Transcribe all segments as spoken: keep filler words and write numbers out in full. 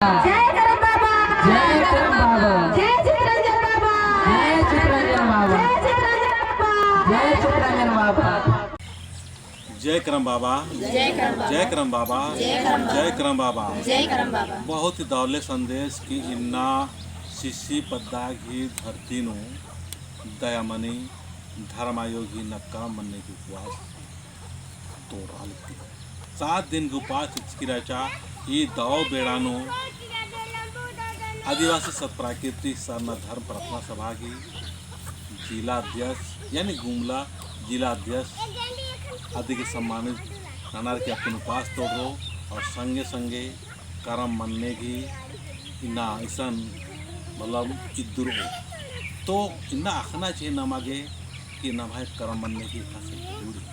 जय करम बाबा। जय करम बाबा। जय चितरंजन बाबा। जय चितरंजन बाबा। जय चितरंजन बाबा। जय चितरंजन बाबा। जय करम बाबा। जय करम बाबा। जय करम बाबा। जय करम बाबा। जय करम बाबा। जय करम बाबा। बहुत ही दौले संदेश कि इन्ना सिसी पद्दा गही धरती नू दयामनी धर्म आयो गही नक्का मन्ने की उपवास तोड़आ लगी। सात दिन गही उपास चिचकी रहचा। ई दव बेड़ा नू आदिवासी सत प्राकृतिक सरना धर्म प्रार्थना सभा गही जिला अध्यक्ष यानी गुमला जिला अध्यक्ष अदिगे सम्मानित ननर की अक्कुन उपास तोड़रओ और संगे संगे करम मन्ने गही इन्ना इसन मतलब इद्दुरओ। तो इन्ना अख़ना चाहिए नमा गे कि नम्है करम मन्ने गही एकासे value रई,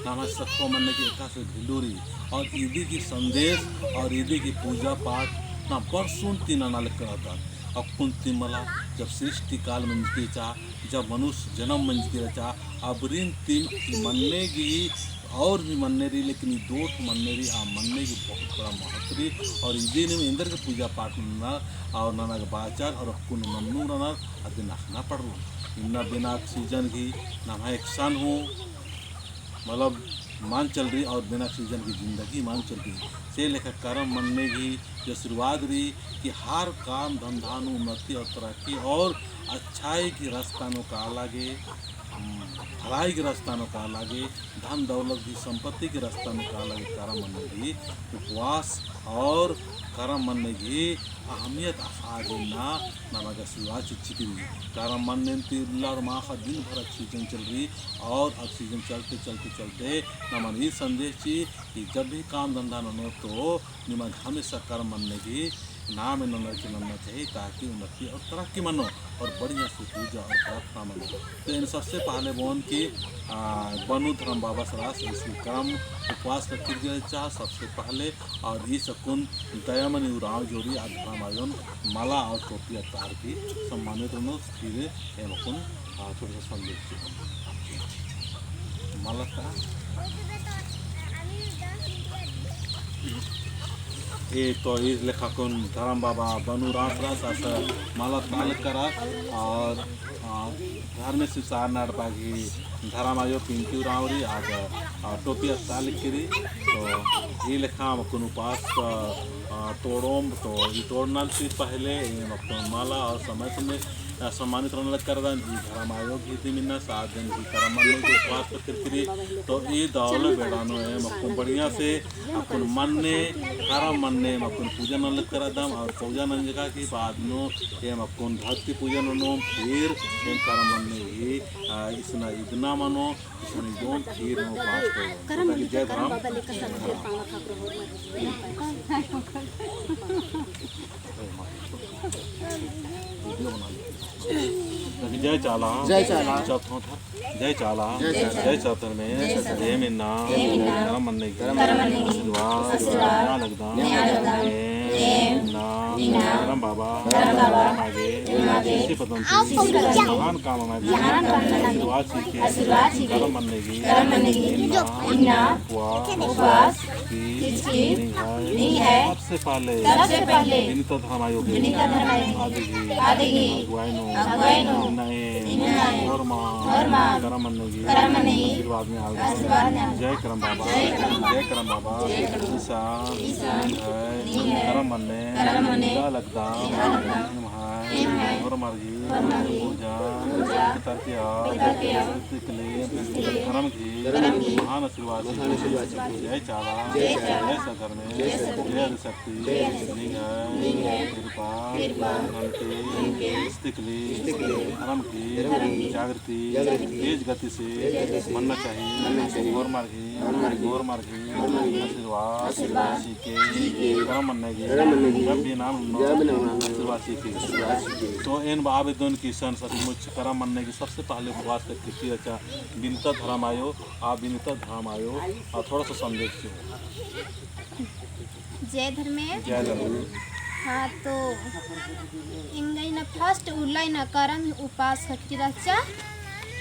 नम्है सखुवा मन्ने गही एकासे value रई। और इदी गही संदेश और इदी गही पूजा पाठ ना बरसुन ती नना लक्करदत। अक्कुन ती मला जब सृष्टि काल मंजकी रहचा, जब मनुष्य जन्म मंजकी रहचा, अबरिन तिम ई मन्ने गही और भी मन्ने रई, लेकिन ई दो ठो मन्ने रई, आ मन्ने गही बहुत बड़ा महत्व रई। और इदिन एन्देरगे पूजा पाठ नन्ना और नना गे बाचर और अक्कुन मन्नुम रअनर, अदिन अख़ना पड़रओ। इन्ना बिना oxygen गही नम्है एकसन हूँ मतलब मल चलरई और बिना oxygen गही जिंदगी मल चलरई। से लेखा करम मन्ने गही जो आशीर्वाद रई कि हर काम धंधा नू उन्नति और तरक्की और अच्छाई गही रस्ता नू काला गे, हम्म, भलाई गही रस्ता नू काला गे, धन दौलत गही संपत्ति गही रस्ता नू काला गे करम मन्ने गही उपवास और करम मन्ने गही अहमियत आगे ना नमा गे आशीर्वाद चिच्चकी रई। करम मन्ने ती उल्ला और माख़ा दिन भर oxygen चलरई और oxygen चलते, चलते, चलते नमन ई संदेश चिई कि जब भी काम धंधा ननो तो निमन हमेशा करम मन्ने गही नामे ननर की नन्ना चाहिए, ताकि उन्नति और तरक्की मनो और बढ़िया से पूजा और प्रार्थना मनो। तो एन सबसे पहले बओन कि, आ, बनु धरम बाबस रअस, इसकी करम उपवास का किर्गे चाह सबसे पहले और ई अक्कुन दयामनी उराँव जोड़ी आ धरम आयोन माला और टोपी अत्तार की सम्मानित रअनर, फिर एम अक्कुन, आ, छोटा सा संदेश चिओ। माला ता। ए तो ई लेखा अक्कुन धरम बाबा बनु उराँवस रअस, आस माला ताल करस और आ, धर्मेस सरना एड़पा गही धरम आयो पिंकी उराँव रई, आद, आ, टोपी अत्ता लगी रई। तो ई लेखा अक्कुन उपास, आ, तोड़ोम, तो ई तोड़ना ती पहले एम अक्कुन माला और समय समय, आ, सम्मानित रअना लक्करदन। ई धरम आयो गही दिम इन्ना सात दिन गही करम मन्ने गही उपास किर्रकी रई। तो ई दव ले बेड़ा नू एम अक्कुन बढ़िया से अक्कुन मन्ने, करम मन्ने, अक्कुन पूजा नना लक्करदम और पूजा नंजका की बाद नू एम अक्कुन भक्ति पूजा ननोम, फिर एम करम मन्ने गही, आ, इसना इदना मनो, इसना इदोम, फिर एम उपास तोड़ोम। करम मन्ने, जय धरम। करम बाबा लेकर सब देर पाँव खा करो, होर मत। जय चाला। जय चाला। जय चाला। जय चाला। जय चाला। जय सत धर्मे। जय सत धर्मे। एम इन्ना। एम इन्ना। करम मन्ने गही। करम मन्ने गही। आशीर्वाद। आशीर्वाद। नेआ लगदम। नेआ लगदम। एम इन्ना। इन्ना। करम बाबा। करम बाबा। एम आगे। एम आगे। इसी पदन से। इसी पदन से। महान काम नना गे। महान काम नना गे। आशीर्वाद चिके। आशीर्वाद चिके। करम मन्ने गही। करम मन्ने गही। इन्ना। इन्ना। उपवास। उपवास। की, की, निंग्है, निंग्है, सबसे पहले, सबसे पहले, बिनिता धर्म आयो गे, बिनिता धर्म आयो गे, आदि गही, आदि गही, अगुवाई नू, अगुवाई नू, इन्ना एम, इन्ना एम, होरमा, होरमा, करम मन्ने गही, करम मन्ने गही, आशीर्वाद नेआ लगदम। आशीर्वाद नेआ लगदम। जय करम बाबा, जय करम बाबा, जय करम बाबा, ईसा, ईसा, निंग्है, निंग्है, करम मन्ने, करम मन्ने, नेआ लगदम, नेआ लगदम, एम्है, एम्है, होरमर गही, होरमर गही, पूजा, पूजा, पितर के आद, पितर के आद, सिद्ध के लिए, सिद्ध के लिए, करम गही, करम गही, महान आशीर्वाद चिके। जय चाला, जय चाला, जय सत धर्मे, जय सत धर्मे, जय आदिशक्ति, जय आदिशक्ति, निंग्है, निंग्है, कृपा, कृपा, ननके, ननके, स्तिकली, स्तिकली, धर्म की, धर्म की, जागृति, जागृति, तेज गति से, तेज गति से, मन्ना चाहिए, मन्ना चाहिए, होरमर गही, होरमर गही, होरमर गही, आशीर्वाद, आशीर्वाद, चिके, चिके, करम मन्ने गही, करम मन्ने गही, जब भी नाम लो, जब भी नाम लो, आशीर्वाद चिके, आशीर्वाद चिके। तो एन बआ बेद्दोन कि इसन सचमुच करम मन्ने गही सबसे पहले उपवास करके किर्रकी रहचा बिनिता धर्म आयो, आ बिनिता धर्म आयो, आ थोड़ा सा संदेश चिओ। जय धर्मे। जय धर्मे। हाँ, तो एंगा इन्ना first उल्ला इन्ना करम ही उपास करके रहचा।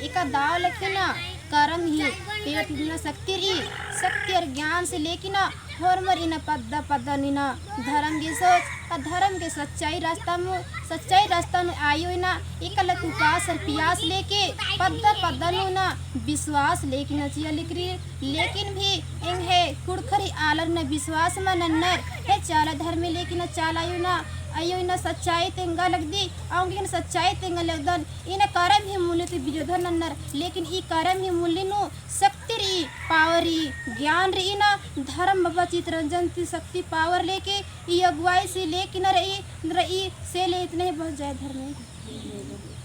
एका दव लेखे ना करम ही पेट इन्ना शक्ति रई, शक्ति और ज्ञान से लेके ना होरमर इन्ना पद्दा पद्दा नू इन्ना धर्म गही सोच आ धरम गे सच्चाई रास्ता नू, सच्चाई रास्ता नू आयो इन्ना, एका लख उपास अर पियास लेके, पद्दा पद्दा नू इन्ना विश्वास लेके इन्ना चिआ लिकरी, लेकिन भी एंग्है कुँड़ुख़र ही आलर इन्ना विश्वास मल नन्नर, हे चाला धर्मे लेके इन्ना चाला आयो इन्ना, आयो इन्ना सच्चाई तेंगा लगदी, औंगे इन्ना सच्चाई तेंगा लगदन, इन्ना करम ही मूल्य ती विरोधन नन्नर, लेकिन ई करम ही मूल्य नू शक्ति रई, power रई, ज्ञान रई इन्ना धरम बाबा चितरंजन ती शक्ति power लेके ई अगुवाई से लेके इन्ना रई, रई से ले इतना ही बहुत जय धर्मे।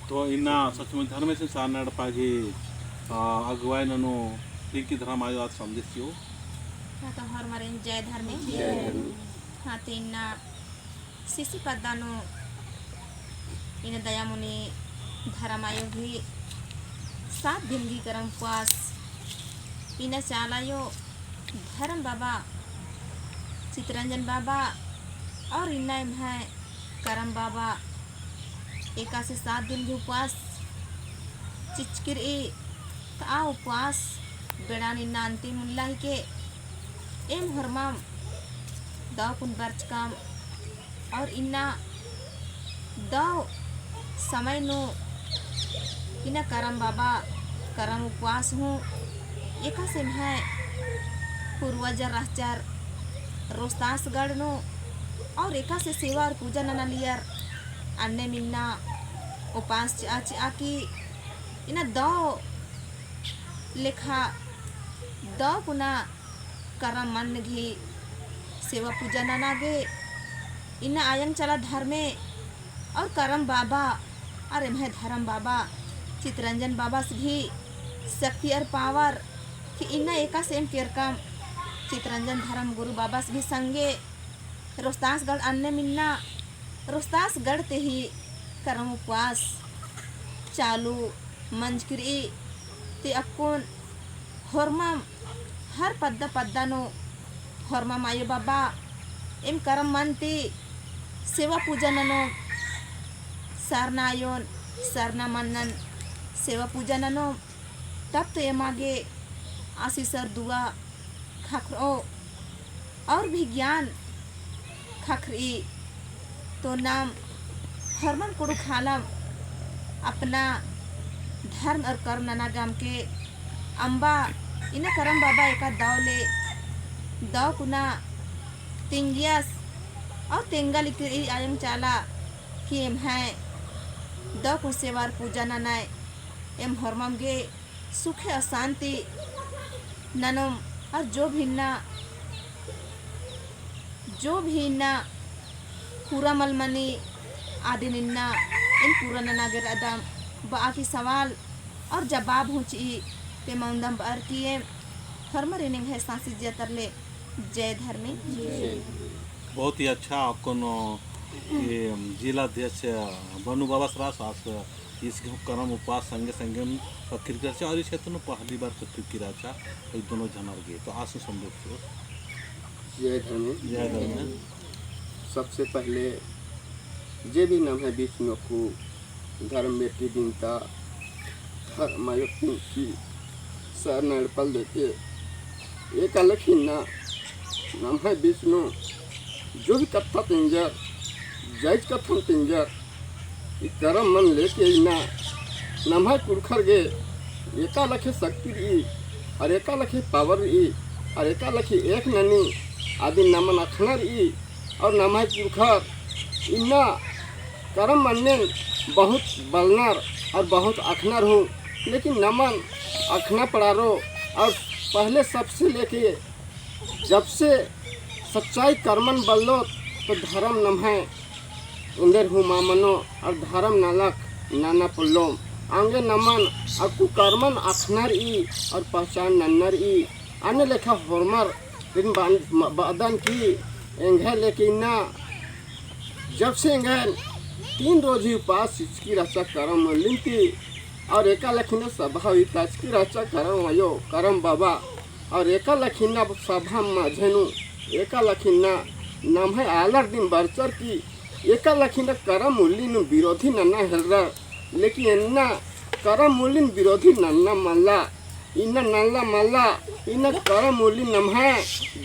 तो इन्ना सचमुच धर्मेसिन सरना एड़पा गही, आ, अगुवाई ननू तिंकी धरम आयो आद संदेश चिओ। हाँ, तो होरमारिन जय धर्मे। जय धर्मे। हाँ, तो इन्ना सिसी पद्दा नू इन्ना दयामुनि धरम आयो गही सात दिन गही करम उपवास इन्ना चाला आयो धरम बाबा, चितरंजन बाबा और इन्ना एम्है करम बाबा एकासे सात दिन गही उपवास चिचकी रई। तो आ उपवास बेड़ान इन्ना अन्तिम उल्ला हिके। एम होरमम दव कुन बरचकम और इन्ना दव समय नू इन्ना करम बाबा करम उपवास हूँ एकासे एम्है पूर्वजर रहचर रोहतासगढ़ नू और एकासे सेवा और पूजा नना लियर अन्नेम इन्ना उपवास चिआ चिआ की इन्ना दव लेखा दव कुना करम मन्न गही सेवा पूजा नना गे इन्ना आयंग चाला धर्मे और करम बाबा और एम्है धरम बाबा चितरंजन बाबास गही शक्ति और power कि इन्ना एकासे एम केरकम चितरंजन धरम गुरु बाबास गही संगे रोहतासगढ़ अन्नेम इन्ना रोहतासगढ़ ती ही करम उपवास चालू मंजकी रई। ती अक्कुन होरमम हर पद्दा पद्दा नू होरमम आयो बाबा एम करम मन ती सेवा पूजा ननोम, सरना आयोन सरना मन्नन सेवा पूजा ननोम, तब तो एमा गे आशीष और दुआ ख़क्खरओ और भी ज्ञान ख़क्खरई। तो नाम होरमम कुँड़ुख़ आलम अपना धर्म और कर्म नना गे अमके अम्बा। इन्ना करम बाबा एका दव ले दव कुना तिंगियस और तेंगा लिकरई आयंग चाला कि एम्है दव कुन सेवा और पूजा ननय एम होरमम गे सुखे अशांति ननोम। और जो भी इन्ना, जो भी इन्ना पूरा मल मनी आदिन इन्ना एन पूरा नना गे रअदम बआ की सवाल और जवाब हूँ चिई ते मौंदम बअर की एम होरमर एनिंग है सांसी जिया तरले जय धर्मे। बहुत ही अच्छा। अक्कुन ये जिला अध्यक्ष बनु बाबा सरास आस ईस गे करम उपास संगे संगे कक्किर करचा और ई क्षेत्र नू पहली बार कक्किर किराचा, ई दोनों झनर गे। तो आस संदेश दो। जय धर्मे। जय धर्मे। सबसे पहले जे भी नम्है बीच नू अक्कु धर्म बेटी बिनता धर्म आयो पिंकी सरना एड़पा ले लेके एका लखी इन्ना नम्है बीच नू जो भी कत्था तिंजर, जायज कत्थन तिंजर, ई करम मन लेके इन्ना नम्है कुँड़ुख़र गे एका लखे शक्ति रई, और एका लखे power रई, और एका लखे एक ननी आदिन नमन अख़ना रई, और नम्है कुँड़ुख़र इन्ना करम मन्नेन बहुत बलनर और बहुत अख़नर हूँ, लेकिन नमन अख़ना पड़ारो। और पहले सबसे लेके जब से सच्चाई करमन बल्लोत, तो धरम नम्है एन्देर हूँ मा मनो, और धरम नलख नना पोल्लोम। औंगे नमन अक्कु करमन अख़ना रई और पहचान नन्ना रई। अन्ने लेखा होरमर दिन बान-, म-, बअदन की एंग्है लेके इन्ना जब से एंगन तीन रोज ही उपास चिचकी रहचा करम मल्लिन ती, और एका लखिन सभा हुई ताचकी रहचा करम आयो, करम बाबा, और एका लखिन सभा मझे नू एका लखिन नम्है आलर दिम बरचर की एका लखिन करम मल्लिन विरोधी नन्ना हेलरर, लेकिन इन्ना करम मल्लिन विरोधी नन्ना मल्ला। इन्ना नल्ला मल्ला, इन्ना करम मल्ली नम्है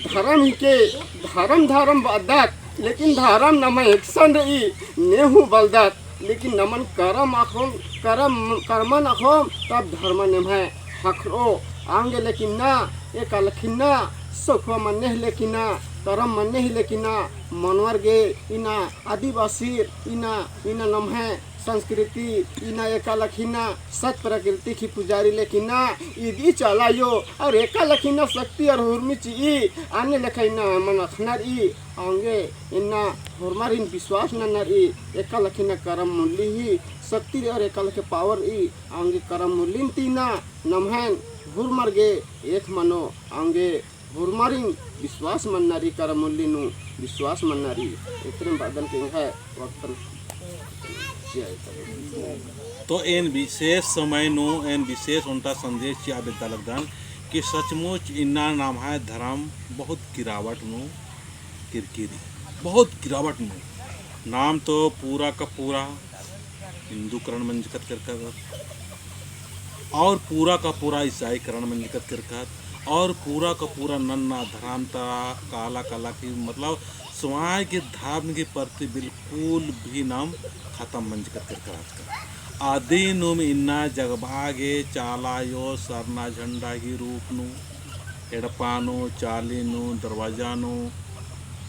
धरम हिके, धरम धरम बअदत, लेकिन धरम नम्है एकसन रई, नेहूँ बलदत, लेकिन नमन करम अख़ोम, करम, करमन अख़ोम, तब धरमन एम्है ख़क्खरओ। औंगे लेकिन ना, एका लखिन ना, सखुआ मन्ने ही लेकिन ना, करम मन्ने ही लेकिन ना, मनवर गे इन्ना आदिवासीर, इन्ना, इन्ना नम्है संस्कृति, इन्ना एका लखिन ना, सत प्रकृति की पुजारी लेकिन ना, इदी चाला आयो, और एका लखिन ना शक्ति और हुरमी चिई, अन्ने लेखा इन्ना मन अख़ना रई, औंगे इन्ना होरमारिन विश्वास नन्ना रई, एका लखिन ना करम मुल्ली ही शक्ति रई और एका लखे power रई, औंगे करम मुल्लिन ती इन्ना नम्हैन होरमर गे एक मनो, औंगे होरमारिन विश्वास मन्ना रई, करम मुल्ली नू विश्वास मन्ना रई। इतने बादन के है वक्तन। तो एन विशेष समय नू, एन विशेष ओन्टा संदेश चिआ बेद्दा लगदन कि सचमुच इन्ना नम्है धरम बहुत गिरावट नू केरकी रई, बहुत गिरावट नू। नाम तो पूरा का पूरा हिंदूकरण मंजकत केरकत, और पूरा का पूरा ईसाईकरण मंजकत केरकत, और पूरा का पूरा नन्ना धरम ता काला काला की, मतलब, स्वाय के धरम के प्रति बिल्कुल भी नाम खतम मंजकत केरकत आजकल। अदिनुम इन्ना जगबआ गे चाला आयो सरना झंडा की रूप नू एड़पा नू, चाली नू, दरवाजा नू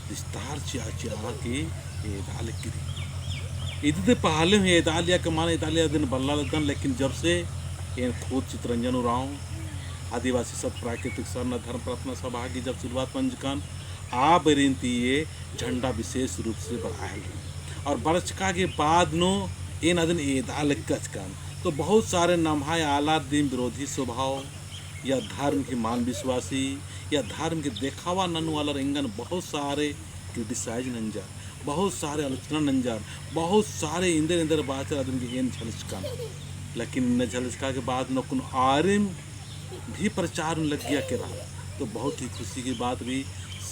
विस्तार चिआ चिआ की एदा लगी रई। इदी ती पहले हूँ एदा लिया के मान एदा लिया दिन बल्ला लगदन, लेकिन जब से एन खुद चितरंजन उराँव आदिवासी सत प्राकृतिक सरना धर्म प्रार्थना सभा की जब शुरुआत मंजकन, आ बेरिन ती ये झंडा विशेष रूप से बरआयल रई। और बरचका के बाद नू एन अदिन एदा लक्कचकन। तो बहुत सारे नम्है आलर दिम विरोधी स्वभाव, या धर्म की मान विश्वासी, या धर्म की देखावा ननू आलर एंगन बहुत सारे criticize नंजर, बहुत सारे आलोचना नंजर, बहुत सारे इंदर इंदर बाचर अदिन गे एन झलचकन। लेकिन इन्ना झलचका के बाद नू अक्कुन आरिम भी प्रचार नू लग्गिया केरा, तो बहुत ही खुशी की बात भी।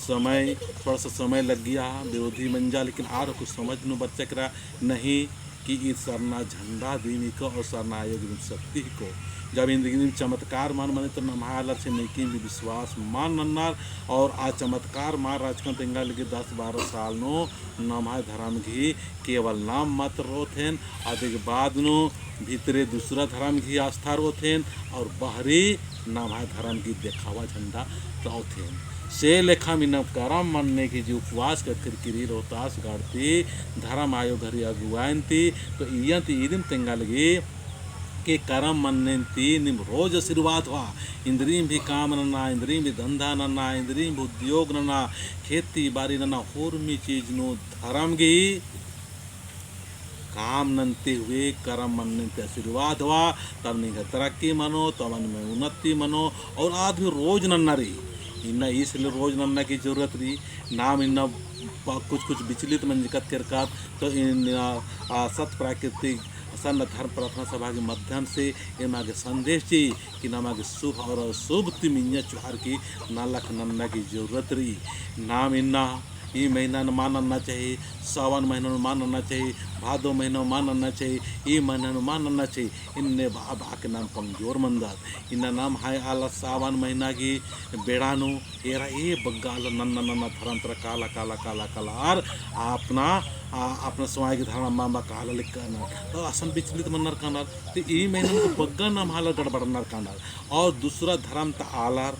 समय, थोड़ा सा समय लग्गिया, विरोधी मंजा, लेकिन आर कुछ समझ नू बरचा केरा नहीं कि ई सरना झंडा दिम हिको और सरना आयो दिम शक्ति हिको। जब इन्द्रिम चमत्कार मान मने तो नम्है आलर से नेकिम भी विश्वास मान नन्नर और आ चमत्कार मान राजकन तेंगा लगे दस बारह साल नू नम्है धरम गही केवल नाम मात्र रओथेन, अदिक बाद नू भितरे दूसरा धरम गही आस्था रओथेन और बहरी नम्है धरम गही देखावा झंडा रओथेन। से लेखा इन्ना करम मन्ने की जे उपवास कखर किरी रोहतास गढ़ ती धरम आयो गही अगुवाइन ती, तो इय्या ती इदिम तेंगा लगी कि करम मन्ने ती नीम रोज आशीर्वाद होआ। इन्द्रिम भी काम नन्ना, इन्द्रिम भी धंधा नन्ना, इन्द्रिम भी उद्योग नन्ना, खेती बारी नन्ना, होरमी चीज नू धरम गही काम नन्ते हुए करम मन्ने ती आशीर्वाद होआ, तब निंग्है तरक्की मनो, तब निंग्है उन्नति मनो, और आद भी रोज नन्ना रई। इन्ना इसलिए रोज नन्ना की जरूरत रई, नाम इन्ना प-, कुछ कुछ विचलित मंजकत केरकत, तो इन्ना, आ, सत प्राकृतिक सरना धर्म प्रार्थना सभा के माध्यम से एमा गे संदेश चिई कि नमा गे शुभ और अशुभ ती मिंजा चुहार की नलख नन्ना की जरूरत रई। नाम इन्ना ई महीना नू मा नन्ना चाही, सावन महीना नू मा नन्ना चाही, भादो महीना नू मा नन्ना चाही, ई महीना नू मा नन्ना चाही, इन्ने बआ बआ के नाम कमजोर मंदत। इन्ना नम्है आलर सावन महीना गही बेड़ा नू एरा ए बग्गे आलर नन्ना नन्ना धरम तरा काला काला काला काला आर अपना, आ, अपना समाज गही धरम अम्बा अम्बा काला लिक्कनर। तो असन विचलित मनर कानर। तो ई महीना नू बग्गे नम्है आलर गड़बड़नर कानर। और दूसरा धरम ता आलर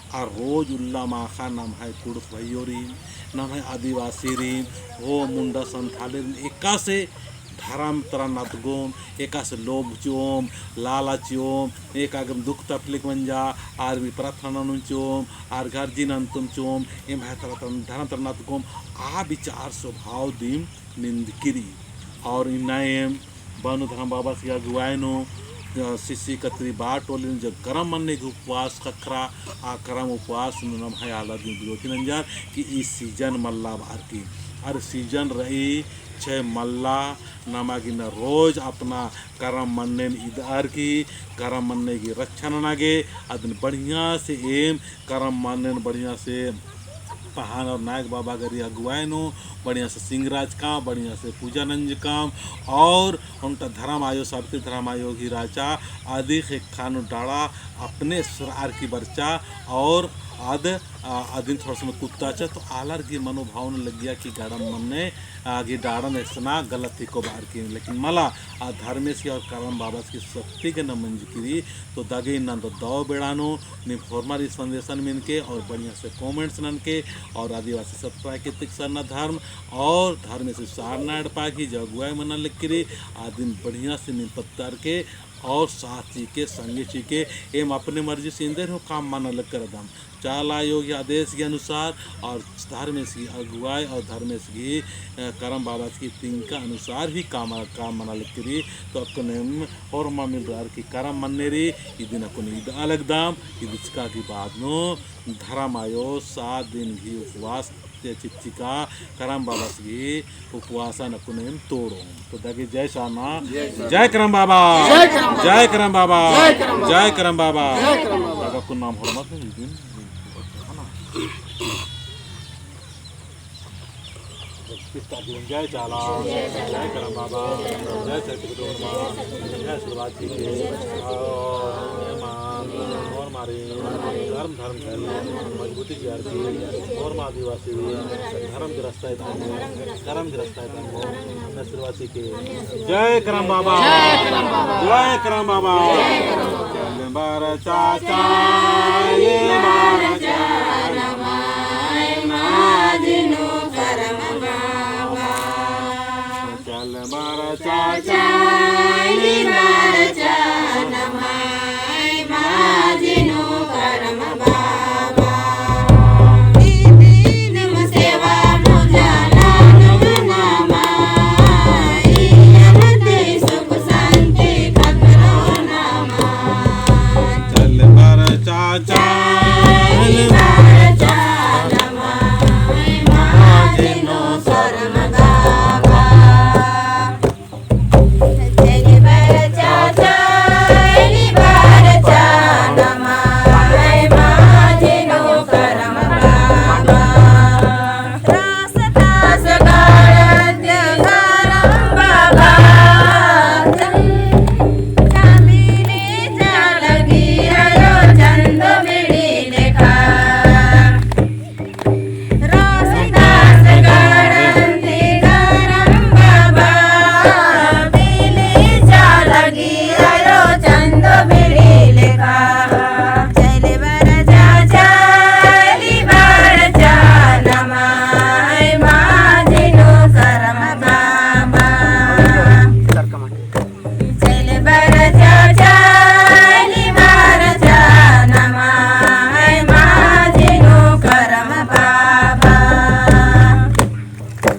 आ रोज उल्ला माखा नम्है कुँड़ुख़ भइयोरिन, नम्है आदिवासीरिन, हो मुंडा संथालीरिन एकासे धरम तरा नतगोम, एकासे लोभ चिओम, लालच चिओम, एका गम दुख तकलीफ मंजा, आर भी प्रार्थना ननोम चिओम, आर गर्जी नन्तोम चिओम, एम्है तरा धरम तरा नतगोम, आ विचार स्वभाव दिम निंदकी रई। और इन्ना एम बनु धरम बाबस गही अगुवाई नू, अ, सिसी कतरी बार टोली नू जब करम मन्ने गही उपवास ख़क्खरा, आ करम उपवास नू नम्है आलर दिम विरोधी नंजर कि ई season मल्ला बअर की। अरे season रई छे मल्ला, नमा गे इन्ना रोज अपना करम मन्नेन इदअर की, करम मन्ने गही रक्षा नना गे, अदिन बढ़िया से एम करम मन्नेन बढ़िया से पहान और नायक बाबा गही अगुवाई नू बढ़िया से सिंगराचकम, बढ़िया से पूजा नंजकम और ओन्टा धरम आयो, सावित्री धरम आयो गही रहचा, अदी ख़ेक्खा नू डाड़ा अपने सुरअर की बरचा और अद आ, अदिन थोड़ा समय कुत्ताचा, तो आलर गे मनोभावना लग्गिया कि गड़म मन्ने, आ, गे डाड़न एकसना गलत हिको बार की, लेकिन मला, आ, धर्मेस की और करम बाबास की शक्ति गे नमंजकी रई। तो दगे इन्ना दव बेड़ा नू, नीम होरमर ई संदेशन मेनके और बढ़िया से comments ननके और आदिवासी सतपा के तिक सरना धर्म और धर्मेस सारना एड़पा की जो अगुवाई मना लग्गी रई, अदिन बढ़िया से नीम पत्तरके और साथ चिके, संगे चिके, एम अपने मर्जी से एन्देर हूँ काम मना लग्गी रअदम। चाला आयो गही आदेश के अनुसार और धर्मेस गही अगुवाई और धर्मेस गही, अ, करम बाबास गही तिंका अनुसार ही काम, काम मना लग्गी रई। तो अक्कुन एम होरमा मिलरअर की करम मन्ने रई, इदिन अक्कुन ईदआ लगदम, ईदचका की बाद नू धर्म आयो सात दिन गही उपवास ते चिच्चिका करम बाबास गही उपवासन अक्कुन एम तोड़ोम। तो दगे जय सारना, जय सारना। जय करम बाबा, जय करम बाबा। जय करम बाबा। जय करम बाबा। जय करम बाबा। अक्कुन नाम होरमर इदिन, जय चाला, जय करम बाबा, जय शक्ति कुटुम्ब, जय आशीर्वाद चिके, और एमा, होरमारिन, धर्म, धर्म की मजबूती चिअर की, होरमा आदिवासी, धर्म की रास्ता इतना, धर्म की रास्ता इतना, आशीर्वाद चिके। जय करम बाबा। जय करम बाबा। जय करम बाबा। जय करम बाबा। चल बर चाचा, ले बर चाचा, नमाय मादिनो करम बाबा। चल बर चाचा, ले बर